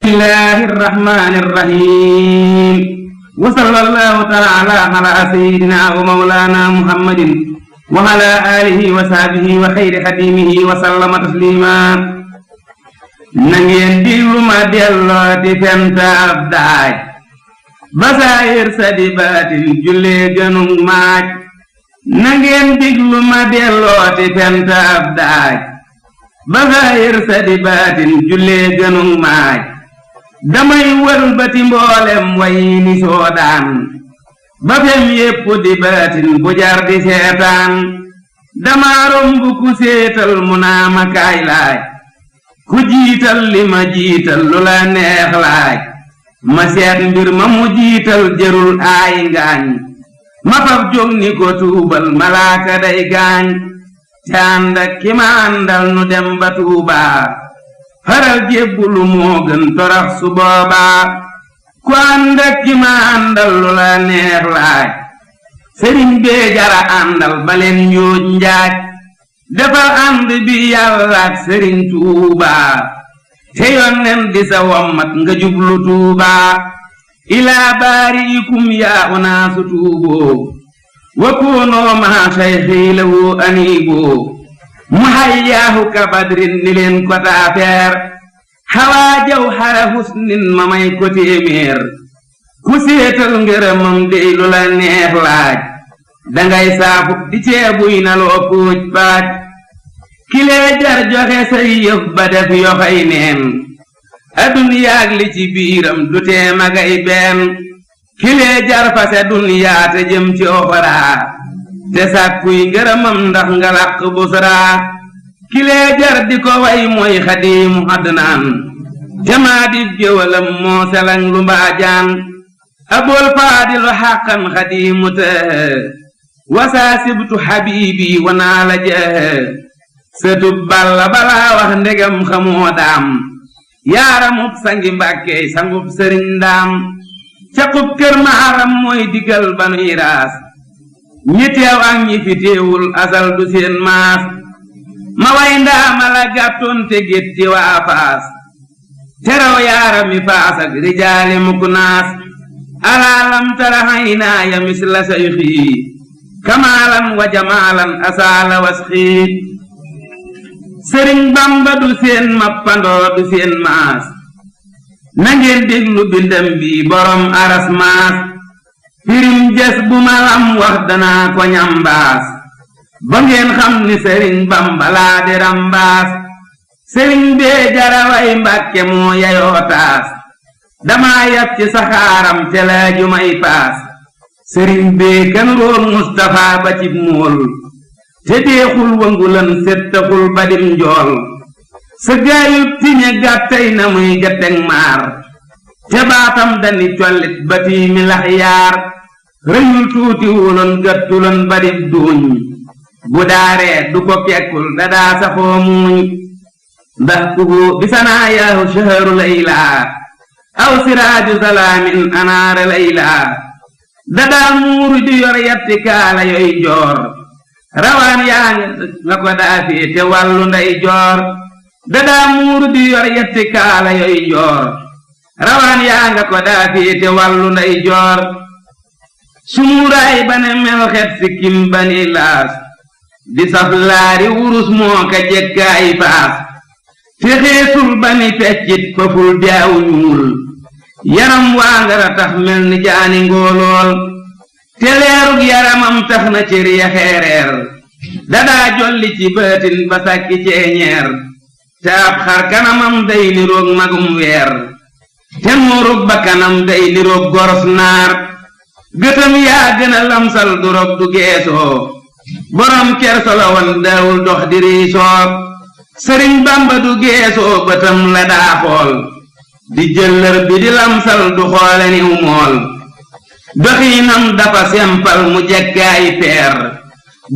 الله الرحمن الرحيم وصلى الله تعالى على سيدنا ومولانا محمد وعلى آله وصحبه وخير خديمه وسلم تسليما نangeen diglu ma dellooti fenta ab daaj basaayir sadi baatin jullee gënug maaj nangeen diglu ma dellooti fenta ab daaj basaayir sadi baatin jullee gënug maaj damay wëlbati mboolem wayi ni soodaan ba fem yépp di baatin bu jar di seetaan dama romb ku séetal mu naa ma kaay laaj ku jiital li ma jiital lu la neex laaj ma seet mbir ma mu jiital jërul aay ngaañ ma fab jóg ni ko tuubal malaaka day gaañ te ànd ak ki ma àndal nu dem ba Tuubaa faral jébbulu moo gën torax su boobaa ku ànd ak ki ma àndal lu la neex laaj sëriñ bee jara àndal baleen njooj njaaj defal ànd bi yàlla ak sëriñ Tuubaa te yonnen di sa wommat nga jublu Tuubaa ilaa baariikum yaa unaasu tuuboo wa koonoo maa sayxii lahu aniiboo muhayyaahu ka badrin ni leen ko taafeer xawaa jaw xara husnin ma may ko téeméer ku séetal ngërëmam dey lu la neex laaj dangay saafu di ceebuy na loo póoj paaj kilee jar joxe say yëf ba def yoxay neen aduniyaag li ci biiram du tee magay benn kilee jar fase duniyaa te jëm ci oxraa te sàkkuy ngërëmam ndax nga làq busraa kilee jar di ko way mooy xadiimu adnaan te maa di géwalam moo selang lu mbaajaan abool faadilu xàqan xadiimu tëhë wasaa sibtu xabiibi wanaa la jëhë sëtub balla balaa wax ndegam xamoo daam yaaramub sangi mbàkkey sangub sëriñ ndaam caqub kër maaram mooy digal banuy raas ñi teew ak ñi fi teewul asal du seen maas ma way ndaama la gàttoon te gétti waa faas teraw yaarami faas ak rijaali mukk naas alaalam tara haynaaya misla sayxii kamaalan wa jamaalan asaala wasxii sëriñ Bamba du seen mappandoo du seen maas nangeen déglu bindam bi borom aras maas firim jes bu ma lam wax danaa ko ñambaas ba ngeen xam ni sëriñ Bamba laa di rambaas sëriñ bee jaraway Mbàkke moo yayoo taas damaa yab ci saxaaram te laaju may paas sëriñ bee kan roon Mustapha ba cib mool te deexul wangulan settaxul badim njool sa gaayub tiñe gàttay na muy gateg maar te baatam dani collit bati mi lax yaar rëyul tuuti wuloon gàttuloon badib duuñ bu daaree du ko kekkul dadaa saxoo muuñ ndax kubu bisanaa yaahu shaharu laylaa aw siraaju salaamin anaara laylaa dadaa muuru di yor yatti kaala yoy joor rawaan yaa nga ko daafee te wàllu nday joor dadaa muuru di yor yetti kaala yoy joor rawaan yaa nga ko daafee te wàllu nday joor sumuuraay bane melxet sikkim bani laas di saf laari wurus moo ka jekkaay faas te xeesul bani feccit faful jaawu ñuul yaram waa ngara tax mel ni jaani ngoolool te leerug yaramam tax na cër ya xeereer dadaa jolli ci baatin ba sàkki ceeñeer te ab xar kanamam day niroog magum weer te nuurug ba kanam day niroog goros naar gëtam yaa gën a lamsal du rog du geesoo borom kerso la wan daawul dox di riisoo sëriñ Bamba du geesoo bëtam la daa xool di jëllër bi di lamsal du xoole niw mool doxiinam dafa sempal mu jekkaayi peer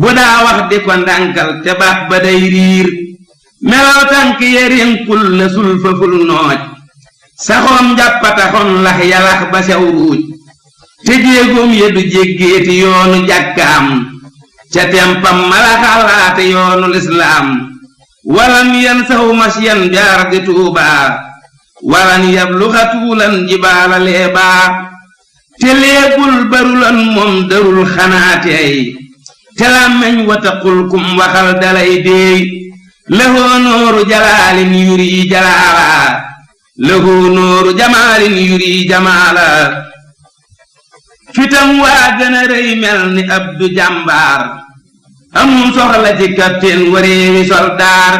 bu daa wax di ko ndànkal te baax ba day riir melaw tànk yerinkul la sulfaful nooj saxoom njàppataxon lax yalax ba sew ruuj te jéegoom ya du jéggeeti yoonu jàkkaam ca tempam mala xalaate yoonu lislaam walam yan saxu masyan jaar di Tuubaa walan yabluxa tuulan jibaala leebaa te leegul barulan moom darul xanaateey te làmmeñ wataqul kum waxal dalay deey lahoo nooru jalaalin yuri jalaala lahoo nooru jamaalin yuri jamaala fitam waa gën a rëy mel ni abdu jàmbaar amul soxla ci kapteen wareewi soldaar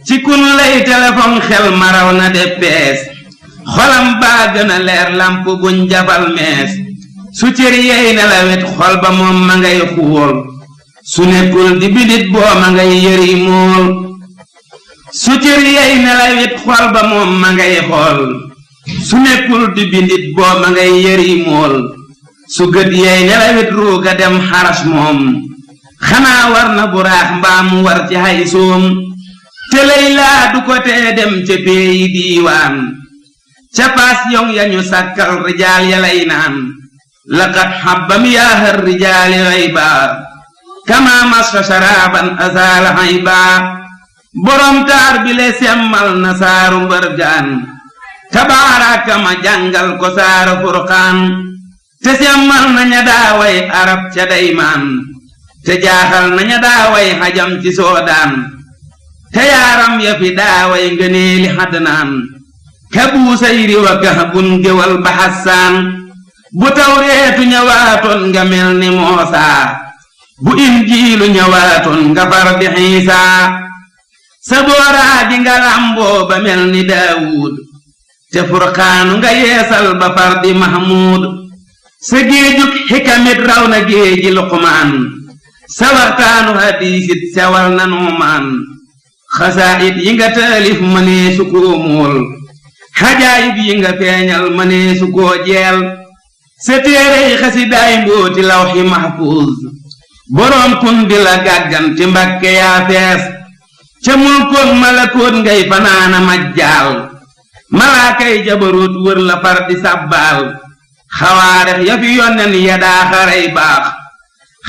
ci kun lay téléphone xel maraw na deppees xolam baa gën a leer lamp buñ jafal mees su cër yey ne la wet xol ba moom ma ngay xuul su nekkul di bidit boo ma ngay yëri mool su cër yey ne la wet xol ba moom ma ngay xool su nekkul di bidit boo ma ngay yëri mool su gët yey ne la wet ruuga dem xaras moom xanaa war na buraax mbaam war ci hay soom te lay laa du ko tee dem ca peeyi diiwaan ca paas yong yañu sàkkal rijaal ya lay naan laqad xabbam yaahar rijaali xayba kama masfa sharaaban asaala xayba borom taar bi le semmal na saaru mbërgaan tabaaraka ma jàngal ko saaru furqaan te semmal na ña daaway arab ca daymaan te jaaxal na ña daaway xajam ci soodaan te yaaram ya fi daaway ngëneeli xadnaan ka buusayri wa kahbun géwal ba xassaan bu tawreetu ñëwaatoon nga mel ni moosaa bu injiilu ñëwaatoon nga far di xiisaa sa booraa di nga làmboo ba mel ni daawuud te furqaanu nga yeesal ba far di mahmuud sa géejug xikamit raw na géeji luqmaan sa waxtaanu hadiisit sewal na nuumaan xasaayit yi nga taalif mënee su koo mool xajaayib yi nga feeñal mënee su koo jeel sa téerey xasidaay mbooti lawxi mahfuuz boroom kun di la gàgganti mbakke yaa fees ca mulkoon malakoot ngay fanaana majjaal malaakay jabaroot wër la far di sàbbaal xawaarex ya fi yonnen ya daa xaray baax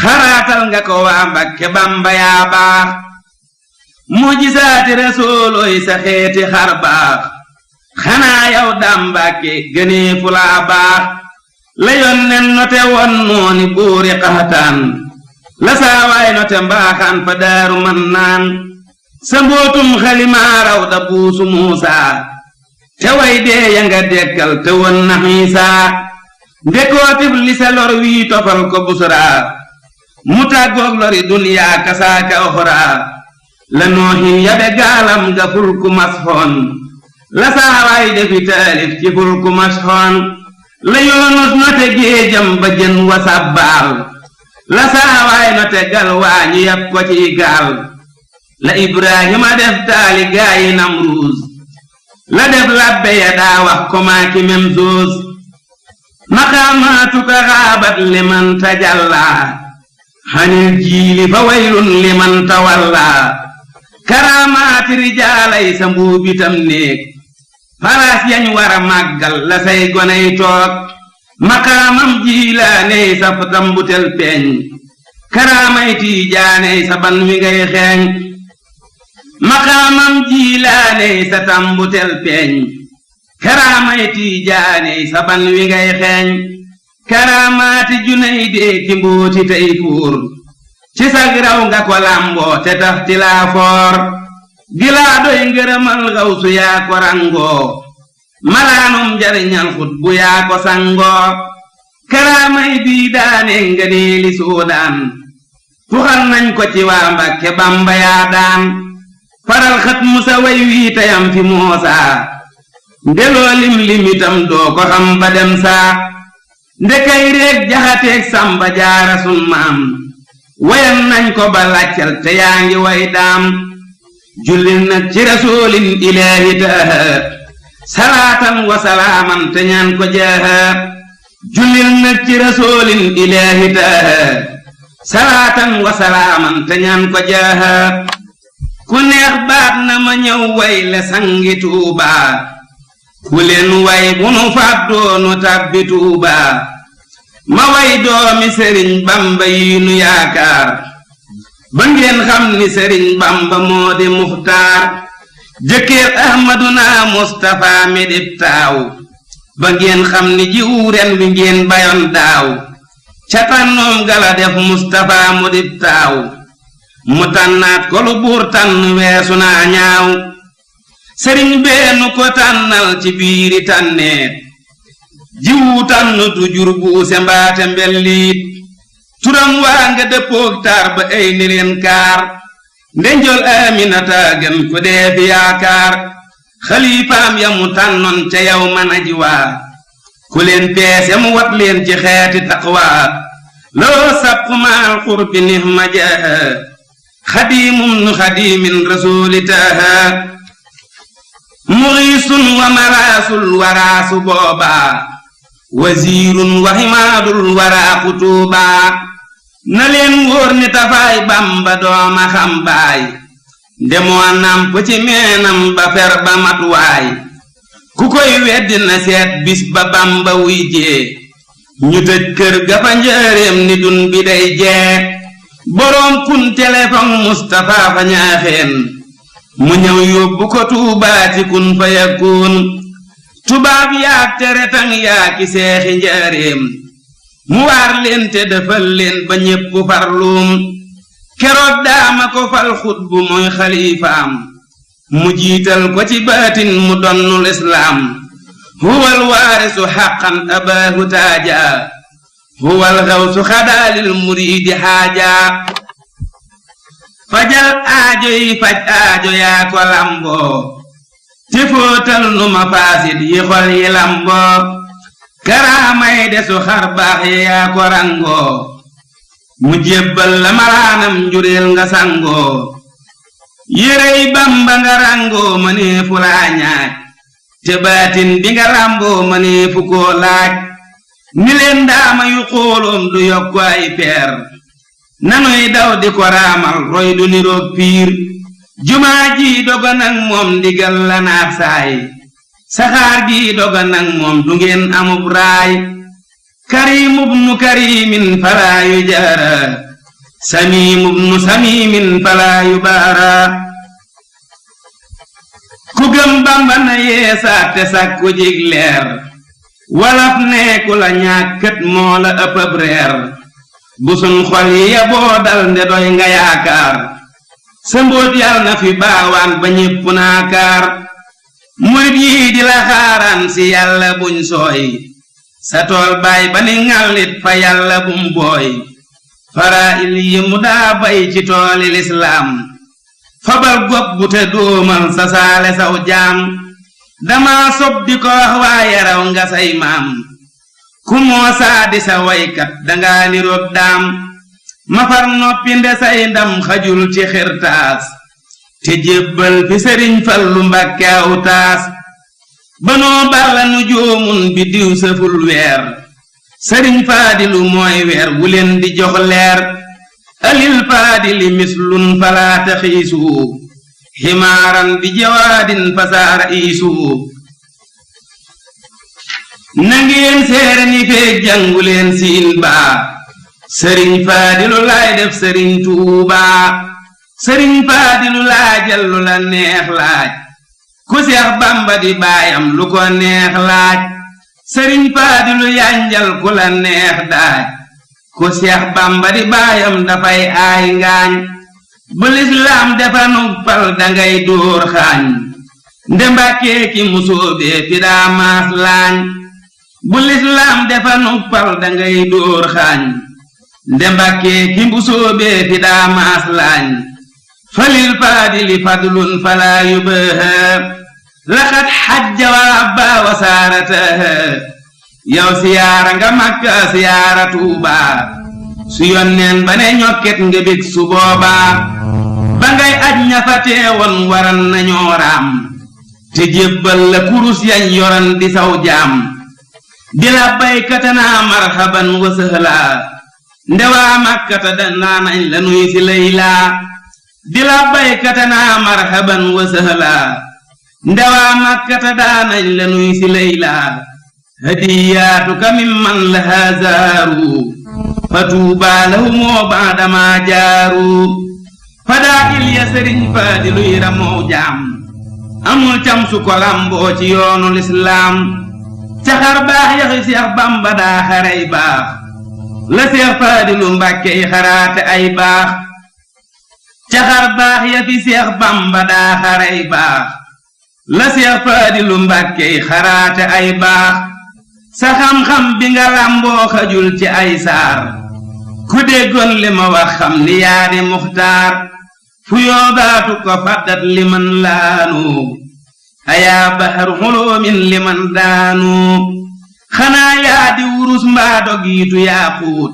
xaraatal nga ko waa Mbakke Bamba yaa baax mujisaati rasoolooy sa xeeti xar baax xanaa yow daam Mbakke gënee fu laa baax la yonnen note won nooni buuri qaxtaan la saawaay note mbaaxaan fa daaru man naan sa mbootum xalimaaraw da buusu muusaa te way dee ya nga dekkal te won na xiisaa ndekootif li sa lor wii tofal ko busraa mu tàggoog lori duniyaa kasaaka oxraa la noohin yabe gaalam ga fulku masxoon la saawaay defi taalif ci fulku masxoon la yoonus note géejam ba jën wa sàbbaal la saawaay note gal waañu yab ko ci gaal la ibrahima def taali gaayi namruus la def labbe ya daa wax ko maaki mem zoos maqaamaatuka xaabat liman tajallaa xanil jiili fa waylun liman tawallaa karaamaati rijaalay sa mbuubitam néeg faraas yañ wara màggal la say goney toog maqaamam jiilaaney sa tambutel peeñ karaamay tiijaaney sa ban wi ngay xeeñ maqaamam jiilaaney sa tambutel peeñ karaamay tiijaaney sa ban wi ngay xeeñ karaamaati junay dee ki mbooti tey fuur ci sag raw nga ko làmboo te tax ti laa foor gilaa doy ngërëmal xawsu yaa ko rangoo malaanum njariñal xut bu yaa ko sangoo karaamay bii daane ngëneeli soodaan tuxal nañ ko ci waa Mbakke Bamba yaa daan faral xat musa way wii tayam fi moosaa ndeloo limitam doo ko xam ba dem saa ndekay reeg jaxateeg samba jaara sun maam wayan nañ ko ba làccal te yaa ngi way daam jullil nag ci rasoolin ilaahi taaha salaatan wa salaaman te ñaan ko jaaha jullil nag ci rasoolin ilaahi taaha salaatan wa salaaman te ñaan ko jaaha ku neex baat na ma ñëw way le sangi Tuubaa ku leen way bu nu fàddoonu tàbbi Tuubaa ma way doomi Sëriñ Bamba yi nu yaakaar ba ngeen xam ni Sëriñ Bamba moo di muxtaar jëkkër ahmaduna mustafa mi dib taaw ba ngeen xam ni jiwu ren wi ngeen bayoon daaw ca tànnoom gala def mustafa mu dib taaw mu tànnaat ko lu buur tànn weesu naa ñaaw sëriñ beenu ko tànnal ci biiri tànneet jiwu tànn du jur buuse mbaate mbelliit turam waa nga dëppoog taar ba ay ni leen kaar ndenjol aminata gën ko dee fi yaakaar xalifaam ya mu tànnoon ca yow man aji waa ku leen peese mu wat leen ci xeeti taqwa loo sabqu maal xurbi nihma jaaha xadiimum nu xadiimin rasuulitaha muxiisun wa maraasul waraasu boobaa wasiirun wa himaadul waraaku tuubaa na leen wóor ni tafaay bamba dooma xam baay ndemoo namp ci meenam ba fer ba matuwaay ku koy weddi na seet bis ba bamba wuy jee ñu tëj kër ga fa njëreem ni dun bi day jee boroom kun telefon mustafa fa ñaaxeen mu ñëw yóbbu ko tuubaati kun fa yakun tubaab yaak teretang yaaki seexi njëreem mu waar leen te defal leen ba ñépp farluum keroog daama ko fal xutbu mooy xalifaam mu jiital ko ci baatin mu donnul islaam huwal waarisu xaqan abaahu taaja huwal xawsu xadaalil muriidi xaaja fajal aajo yi faj aajo yaa ko lamboo te fóotal nu ma faasit yi xol yi lamboo karaamay desu xar baax yi yaa ko rangoo mu jébbal la malaanam njureel nga sangoo yérey bamba nga rangoo mëneefu laa ñaaj te baatin bi nga lamboo mëneefu koo laaj ni leen daama yu xooloom du yokku ay peer nanuy daw di ko raamal roy du niroog piir jumaa ji doga nag moom ndigal la naat saay saxaar gi doga nag moom du ngeen amub raay karimub nu karimin falaa yu jaara samimub nu samimin falaa yu baara ku gëm bamba na yeesaat te sàkku jig leer walaf neeku la ñàkkët moo la ëppëb reer bu sun xol yi yaboo dal nde doy nga yaakaar sa mbóot yal na fi baawaan ba ñépp naakaar murit yi di la xaaraan si yàlla buñ sooy sa tool baay ba ni ŋàllit fa yàlla bum booy faraa'il yi mu daa bay ci tooli lislaam fabal gopp bu te dóomal sa saale saw jaam dama sob di ko wax waaye raw nga say maam ku moo saa di sa waykat danga niroog daam ma far noppi nde say ndam xajul ci xirtaas te jébbal fi sëriñ Fallu Mbàkke aw taas banoo balla nu joomun bi diw sëful weer sëriñ Faadilu mooy weer wu leen di jox leer alil faadili mislun falaata xiisu ximaaran bi jawaadin fasaara iisu nangeen seere ni feeg jànguleen siin baa sëriñ Faadilu laay def sëriñ Tuubaa sëriñ Faadilu laajal lu la neex laaj ku Seex Bamba di baayam lu ko neex laaj sëriñ Faadilu yanjal ku la neex daaj ku Seex Bamba di baayam dafay aay ngaañ bu lislaam defa nuppal dangay dóor xaañ nde Mbàkke ki musóobee fi daa maas laañ bu lislaam defa nuppal dangay dóor xaañ nde Mbàkke ki musóobee fi daa maas laañ falil faadili fadlun falaa yubaha laqad xajja wa abba wa saarataha yow siyaara nga Makka siyaara Tuubaa su yonneen ba ne ñokket nga bég su boobaa ba ngay aj ña fa teewoon waran nañoo raam te jébbal la kurus yañ yoran di saw jaam di la baykata naa marhaban wa sëhlaa ndewaa Makkata danaa nañ la nuy si laylaa di la baykata naa marhaban wa sëhlaa ndewaa Makkata daanañ la nuy si laylaa hadiyaatuka mimman lahaa zaaru fa tuubaa lahumoo baadamaa jaaru fadaa il ya sëriñ Faadilu ramoo jaam amul cam su ko lamboo ci yoonu lislaam caxar baax yaxi Seex Bamba daa xarey baax la Seex Faadilu Mbàkke yi xaraate ay baax caxar baax ya fi Seex Bamba daa xarey baax la Seex Faadilu Mbàkke yi xaraate ay baax sa xam-xam bi nga lamboo xajul ci ay saar ku déggoon li ma wax xam ni yaa di muxtaar fu yoobaatu ko faddat liman laanu ayaa bahar xuloomin liman daanu xanaa yaa di wurus mbaa dogiitu yaa xuut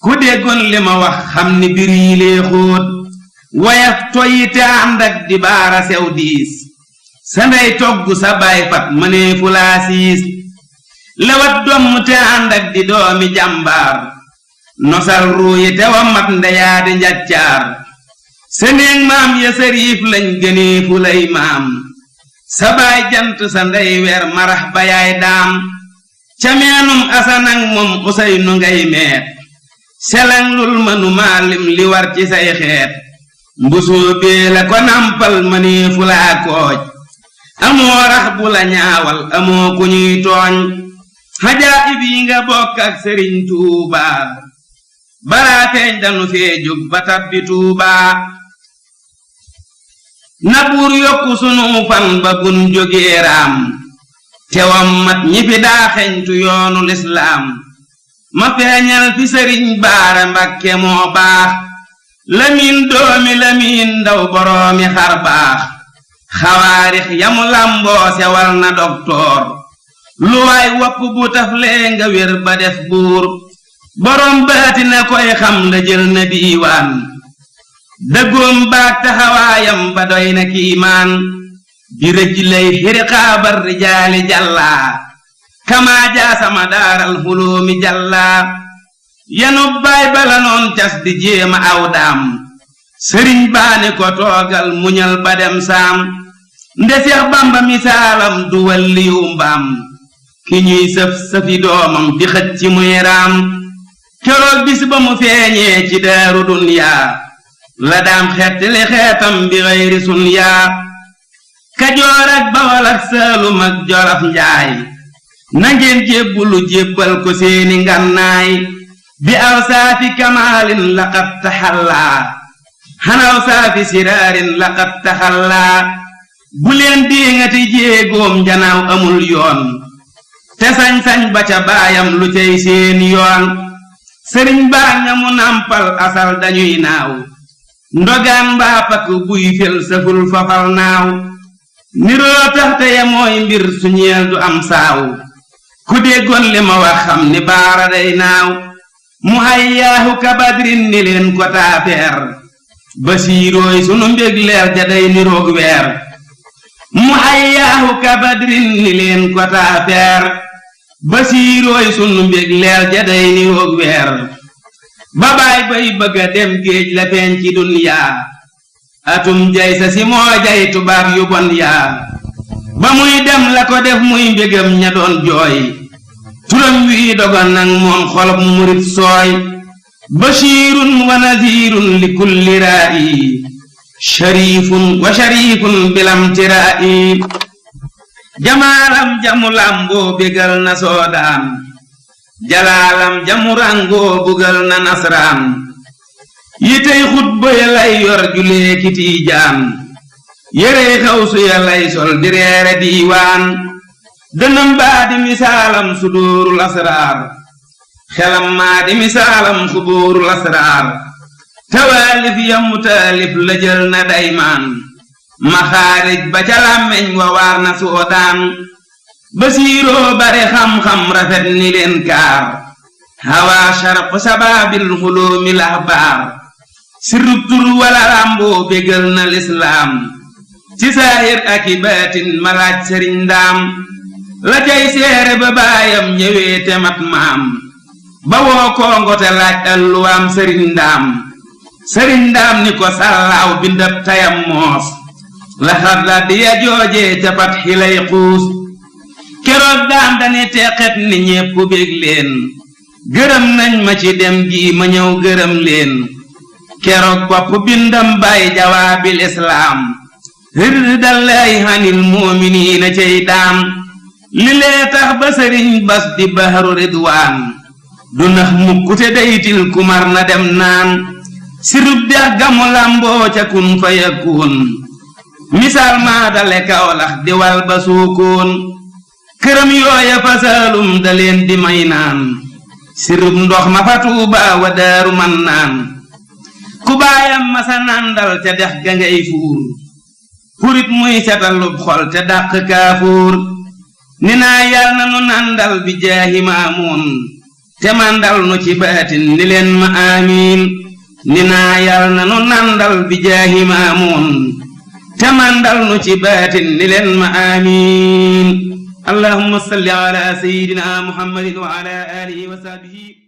ku déggoon li ma wax xam ni bir yi lee xóot wayaf toyi te ànd ak di baara sew diis sa ndey togg sa baay fat mënee fu laa siis lewat domm te ànd ak di doomi jàmbaar nosal ruuyi te wa mat ndeyaa di njaccaar seneeg maam ya sariif lañ gënee fu lay maam sa baay jant sa ndey weer marax ba yaay daam ca meenum asanang moom Useynu ngay meet selang lul mënu maalim li war ci say xeet mbusoo bee la ko nampal mënee fu laa kooj amoo rax bu la ñaawal amoo ku ñuy tooñ xajaayib yi nga bokk ak Sëriñ Tuubaa balaa feeñ danu fee jóg ba tabbi Tuubaa na buur yokku sunu fan ba bun jógee raam tewam mat ñi fi daa xeñtu yoonu lislaam ma feeñal fi Sëriñ Baara Mbakke moo baax Lamin doomi Lamin ndaw boroomi xar baax xawaarix yamu lamboo sewal na doktoor lu waay wopp bu taflee nga wér ba def buur boroom baati na koy xam la jël na diiwaan dëggoom baag taxawaayam ba doy na kiimaan di rëj lay xiriqaabar rijaali jàllaa kamaa jaasama daaral xuloomi jàllaa yanub baay bala noon cas di jéema aw daam sëriñ baani ko toogal muñal ba dem saam nde Seex Bamba misaalam du walliyu mbaam ki ñuy sëf sëfi doomam di xëj ci muy raam keroog bis ba mu feeñee ci daaru dunyaa la daam xettali xeetam bi xayri sunyaa Kajoor ak Bawol ak Saalum ak Jolof Njaay nangeen jébbulu jébbal ko seeni ngannaay bi aw saafi kamaalin laqad taxallaa xanaw saafi siraarin laqad taxallaa bu leen diŋati jéegoom janaaw amul yoon te sañ-sañ ba ca baayam lu cay seeni yoon sëriñ baa nga mu nampal asal dañuy naaw ndogaan mbaa pakk buy fel saful fafal naaw niroo taxte ya mooy mbir su ñeel du am saaw ku déggoon li ma wax xam ni baara day naaw mu hayyaahu kabadrin ni leen ko taafeer basiirooy sunu mbég leer ja day niroog weer mu hayyaahu kabadrin ni leen ko taafeer basiirooy sunu mbég leer ja day niroog weer babaay bay bëgga dem géej la feeñ ci dunyaa atum jay sa si moo jay tubaab yu bon yaa ba muy dem la ko def muy mbégam ña doon jooy turam wii dogon nag moom xolob murit sooy bashiirun wa naziirun li kulli raa'i shariifun wa shariifun bilam tiraa'i jamaalam jamu lamboo bégal na soodaan jalaalam jamu rangoo bugal na nasraan yitey xutba ya lay yor julee ki tiijaan yérey xawsu ya lay sol di reere diiwaan dënam baa di misaalam suduurul asraar xelam maa di misaalam xubuurul asraar tawaalif ya mu taalif la jël na daymaan maxaarij ba ca làmmeñ wa waar na soodaan basiiroo bare xam-xam rafet ni leen kaar hawaa sharq sabaabil xuloomi lahbaar sirub tur wala làmboo bégal na lislaam ci saahir ak i baatin malaaj sëriñ ndaam la cay seere ba baayam ñëwee te mat maam ba woo kongo te laaj alluwaam sëriñ ndaam ni ko sàllaaw bindab tayam moos la xarla di ya joojee ca pat xilay xuus keroog daam dani teqet ni ñépp bég leen gërëm nañ ma ci dem gi ma ñëw gërëm leen keroog bopp bindam bay jawaabil islaam rirdallaahi hanil mu'miniina cey daam li lee tax ba sëriñ bas di bahru ridwaan du nax mukkute daytil kumar na dem naan sirub dex gamu lamboo ca kun fa yakun misaal maa dale Kawlax di wal ba suukoon këram yooya fa Saalum da leen di may naan sirub ndox ma fa Tuubaa wa Daaru Mannaan ku baayam masa nandal ca dex ga ngay fuur purit muy setalub xol te dàq kaafuur ni naa yal na nu nandal bi jaahi Maamuun te mandal nu ci baatin ni leen ma amiin ni naa yal na nu nandal bi jaahi Maamuun te mandal nu ci baatin ni leen ma amiin allahumma salli ala sayyidina muhammadin wa ala alihi wa sahbihi